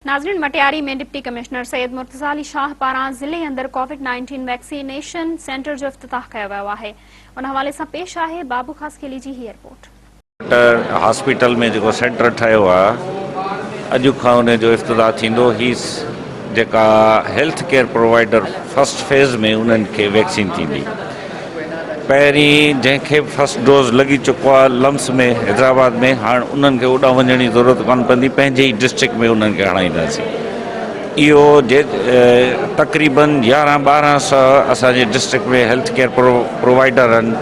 ناظرين Matiari ۾ deputy commissioner Syed Murtaza Ali Shah پاران ضلعي اندر ڪووڊ 19 ويڪسينيشن سينٽر جو افتتاح ڪيو ويو آهي ان حوالي سان پيش آهي بابو خاصخيلي جي هي رپورٽ. هاسپيٽل ۾ جيڪو سينٽر ٺهيو آهي اڄ کان ان جو افتتاح ٿيندو هي جيڪا health care provider first phase ۾ انهن کي ويڪسين ٿيندي. پهرين جنهن کي به فرسٽ ڊوز لڳي چڪو آهي لمس ۾ حيدرآباد ۾ هاڻ انهن کي اوڏانهن وڃڻ جي ضرورت ڪانه پوندي پنهنجي ئي ڊسٽرڪٽ ۾ انهن کي هڻائينداسين اهو جي تقريبن يارهن ٻارهن سو اسان جي ڊسٽرڪٽ ۾ هيلٿ ڪيئر پرووائيڊر آهن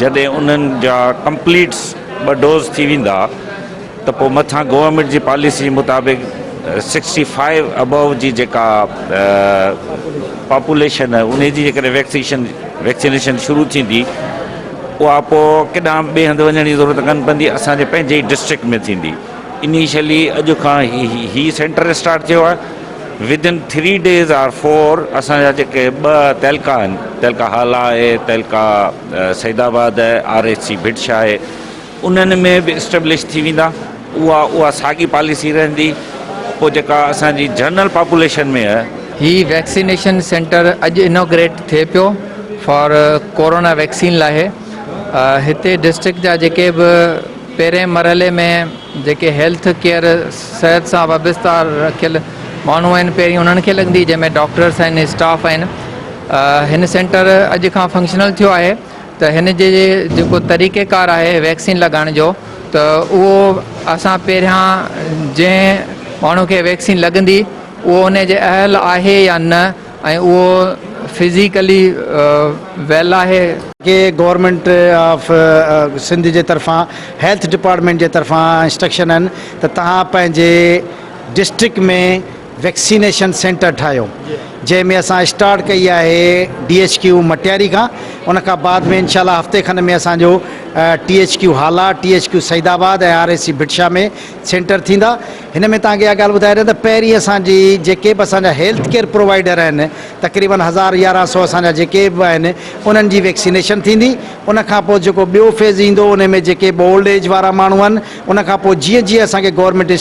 جڏهن انهن جا ڪمپليٽس ٻه ڊوز ٿي ويندا ته پوء مٿان گورنمينٽ جي پاليسي مطابق سڪسٽي فائيو ابو جي جيڪا پاپوليشن آهي انهي جي جيڪڏهن ويڪسيشن ويڪسينيشن شروع ٿيندي اها پوء ڪيڏانهن ٻئي هنڌ وڃڻ جي ضرورت ڪانه پوندي اسان جي پنهنجي ئي ڊسٽرڪٽ ۾ ٿيندي انيشلي اڄ کان هي سينٽر اسٽارٽ ٿيو آهي within three days or four اسان جا جيڪي ٻه تعلقا آهن تعلقا هالا آهي تعلقا سيد آباد آهي R H C Bhit Shah آهي انهن ۾ به اسٽيبلش ٿي ويندا اها اها ساڳي پاليسي رهندي پوء جيڪا اسان جي جنرل پاپوليشن ۾ آهي. هي ويڪسينيشن سينٽر اڄ انوگريٽ ٿئي پيو فار ڪورونا ويڪسين لاء هتي ڊسٽرڪٽ جا جيڪي به پهرين مرحلي ۾ جيڪي هيلٿ ڪيئر صحت سان وابسته رکيل ماڻهو آهن پهرين انهن کي لڳندي جنهن ۾ ڊاڪٽرس آهن اسٽاف آهن هن سينٽر اڄ کان فنڪشنل ٿيو آهي ته هن جي جيڪو طريقي ڪار آهي ويڪسين لڳائڻ جو ته اهو اسان پهريان جنهن ماڻهو کي ويڪسين لڳندي اهو ان جي اهل آهي يا نه ۽ اهو فزيڪلي ويل آهي. کي گورنمينٽ آف سنڌ جي طرفان هيلٿ ڊپارٽمينٽ جي طرفان انسٽرڪشن آهن ته توهان پنهنجي ڊسٽرڪٽ ۾ ويڪسينيشن سينٽر ٺاهيو جنهن ۾ اسان اسٽارٽ ڪئي آهي ڊي ايڇ ڪيو مٽياري کان ان کان بعد ۾ انشاء الله هفتي کن ۾ اسان جو T H Q Hala T H Q Saeedabad ۽ R H C Bhit Shah ۾ centre ٿيندا هن ۾ توهان کي اها ڳالهه ٻڌائي ڏيان ته پهرين اسان جي جيڪي به اسان جا هيلٿ ڪيئر پرووائيڊر آهن تقريبن هزار يارهن سو اسان جا جيڪي به آهن انهن جي ويڪسينيشن ٿيندي ان کان پوء جيڪو ٻيو فيز ايندو ان ۾ جيڪي به اولڊ ايج وارا ماڻهو آهن ان کان پوء جيئن جيئن اسان کي گورنمينٽ.